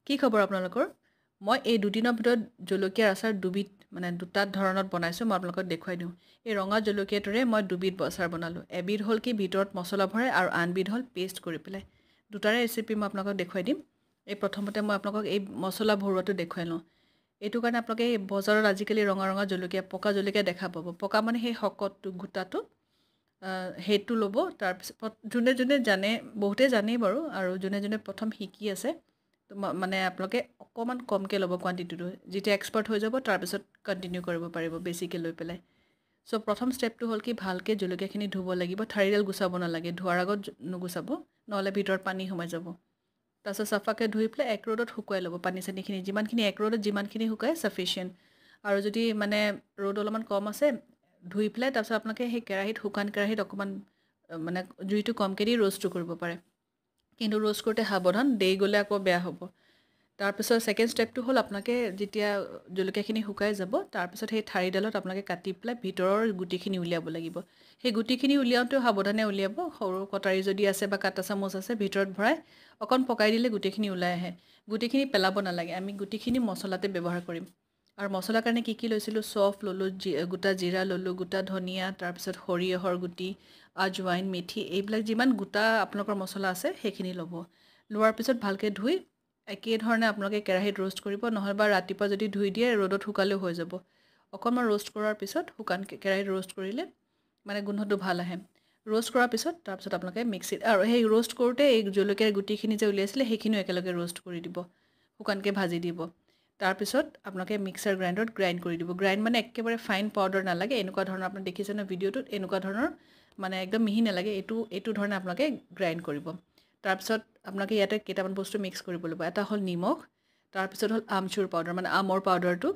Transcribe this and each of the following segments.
কি খবৰ আপোনালোকৰ? মই এই দুদিনৰ ভিতৰত জলকীয়াৰ আচাৰ দুবিধ, মানে দুটা ধৰণত বনাইছোঁ, মই আপোনালোকক দেখুৱাই দিওঁ। এই ৰঙা জলকীয়াটোৰে মই দুবিধ আচাৰ বনালোঁ। এবিধ হ'ল কি ভিতৰত মছলা ভৰাই আৰু আনবিধ হ'ল পেষ্ট কৰি পেলাই। দুটাৰে ৰেচিপি মই আপোনালোকক দেখুৱাই দিম। এই প্ৰথমতে মই আপোনালোকক এই মছলা ভৰোৱাটো দেখুৱাই লওঁ। এইটো কাৰণে আপোনালোকে এই বজাৰত আজিকালি ৰঙা ৰঙা জলকীয়া, পকা জলকীয়া দেখা পাব। পকা মানে সেই শকতটো, গোটাটো, সেইটো ল'ব। তাৰপিছত যোনে যোনে জানে, বহুতে জানেই বাৰু, আৰু যোনে যোনে প্ৰথম শিকি আছে, মানে আপোনালোকে অকণমান কমকৈ ল'ব কোৱাণ্টিটিটো। যেতিয়া এক্সপাৰ্ট হৈ যাব তাৰপিছত কণ্টিনিউ কৰিব পাৰিব বেছিকৈ লৈ পেলাই। চ' প্ৰথম ষ্টেপটো হ'ল কি ভালকৈ জলকীয়াখিনি ধুব লাগিব, ঠাৰিডাল গুচাব নালাগে, ধোৱাৰ আগত নুগুচাব, নহ'লে ভিতৰত পানী সোমাই যাব। তাৰপিছত চাফাকৈ ধুই পেলাই এক ৰ'দত শুকুৱাই ল'ব পানী চানীখিনি, যিমানখিনি এক ৰ'দত যিমানখিনি শুকায় চাফিচিয়েণ্ট। আৰু যদি মানে ৰ'দ অলপমান কম আছে, ধুই পেলাই তাৰপিছত আপোনালোকে সেই কেৰাহীত, শুকান কেৰাহীত অকণমান মানে জুইটো কমকৈ দি ৰ'ষ্টটো কৰিব পাৰে। কিন্তু ৰ'ষ্ট কৰোঁতে সাৱধান, দেৰি গ'লে আকৌ বেয়া হ'ব। তাৰপিছত ছেকেণ্ড ষ্টেপটো হ'ল আপোনালোকে যেতিয়া জলকীয়াখিনি শুকাই যাব, তাৰপিছত সেই ঠাৰিডালত আপোনালোকে কাটি পেলাই ভিতৰৰ গুটিখিনি উলিয়াব লাগিব। সেই গুটিখিনি উলিয়াওঁতেও সাৱধানে উলিয়াব। সৰু কটাৰী যদি আছে বা কাটা চামুচ আছে, ভিতৰত ভৰাই অকণ পকাই দিলে গুটিখিনি ওলাই আহে। গুটিখিনি পেলাব নালাগে, আমি গুটিখিনি মছলাতে ব্যৱহাৰ কৰিম। আৰু মছলাৰ কাৰণে কি কি লৈছিলোঁ, চফ ল'লোঁ, গোটা জিৰা ল'লোঁ, গোটা ধনিয়া, তাৰপিছত সৰিয়হৰ গুটি, আজৱাইন, মেথি, এইবিলাক যিমান গোটা আপোনালোকৰ মছলা আছে সেইখিনি ল'ব। লোৱাৰ পিছত ভালকৈ ধুই একেধৰণে আপোনালোকে কেৰাহীত ৰ'ষ্ট কৰিব, নহ'লে বা ৰাতিপুৱা যদি ধুই দিয়ে ৰ'দত শুকালেও হৈ যাব। অকণমান ৰ'ষ্ট কৰাৰ পিছত শুকান কেৰাহীত ৰ'ষ্ট কৰিলে মানে গোন্ধটো ভাল আহে। ৰ'ষ্ট কৰাৰ পিছত তাৰপিছত আপোনালোকে মিক্সিত, আৰু সেই ৰ'ষ্ট কৰোঁতে এই জলকীয়াৰ গুটিখিনি যে উলিয়াইছিলে সেইখিনিও একেলগে ৰ'ষ্ট কৰি দিব, শুকানকৈ ভাজি দিব। তাৰপিছত আপোনালোকে মিক্সাৰ গ্ৰাইণ্ডাৰত গ্ৰাইণ্ড কৰি দিব। গ্ৰাইণ্ড মানে একেবাৰে ফাইন পাউডাৰ নালাগে, এনেকুৱা ধৰণৰ আপুনি দেখিছে ন ভিডিঅ'টোত, এনেকুৱা ধৰণৰ মানে একদম মিহি নালাগে, এইটো ধৰণে আপোনালোকে গ্ৰাইণ্ড কৰিব। তাৰপিছত আপোনালোকে ইয়াতে কেইটামান বস্তু মিক্স কৰিব লাগিব। এটা হ'ল নিমখ, তাৰপিছত হ'ল আমচুৰ পাউডাৰ, মানে আমৰ পাউডাৰটো,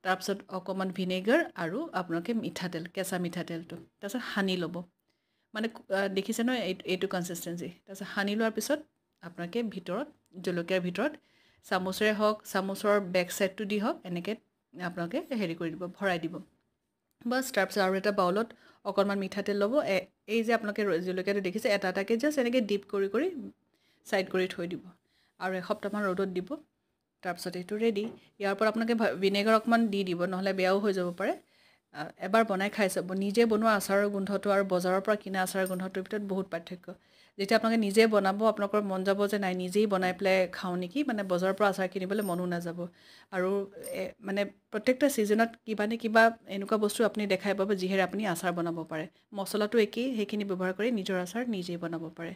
তাৰপিছত অকণমান ভিনেগাৰ আৰু আপোনালোকে মিঠাতেল, কেঁচা মিঠাতেলটো। তাৰপিছত সানি ল'ব, মানে দেখিছে ন এইটো কনচিষ্টেঞ্চি। তাৰপিছত সানি লোৱাৰ পিছত আপোনালোকে ভিতৰত জলকীয়াৰ ভিতৰত চামুচেৰে হওক, চামুচৰ বেক চাইডটো দি হওক, এনেকৈ আপোনালোকে হেৰি কৰি দিব, ভৰাই দিব বাছ। তাৰপিছত আৰু এটা বাউলত অকণমান মিঠাতেল ল'ব। এই যে আপোনালোকে জলকীয়াটো দেখিছে, এটা এটাকৈ জাষ্ট এনেকৈ ডিপ কৰি কৰি ছাইড কৰি থৈ দিব আৰু এসপ্তাহমান ৰ'দত দিব। তাৰপিছত এইটো ৰেডি। ইয়াৰ ওপৰত আপোনালোকে ভিনেগাৰ অকণমান দি দিব, নহ'লে বেয়াও হৈ যাব পাৰে। এবাৰ বনাই খাই চাব। নিজে বনোৱা আচাৰৰ গোন্ধটো আৰু বজাৰৰ পৰা কিনা আচাৰৰ গোন্ধটোৰ ভিতৰত বহুত পাৰ্থক্য। যেতিয়া আপোনালোকে নিজে বনাব, আপোনালোকৰ মন যাব যে নাই নিজেই বনাই পেলাই খাওঁ নেকি, মানে বজাৰৰ পৰা আচাৰ কিনিবলৈ মনো নাযাব। আৰু মানে প্ৰত্যেকটা ছিজনত কিবা নে কিবা এনেকুৱা বস্তু আপুনি দেখাই পাব যিহেৰে আপুনি আচাৰ বনাব পাৰে। মছলাটো একেই, সেইখিনি ব্যৱহাৰ কৰি নিজৰ আচাৰ নিজেই বনাব পাৰে।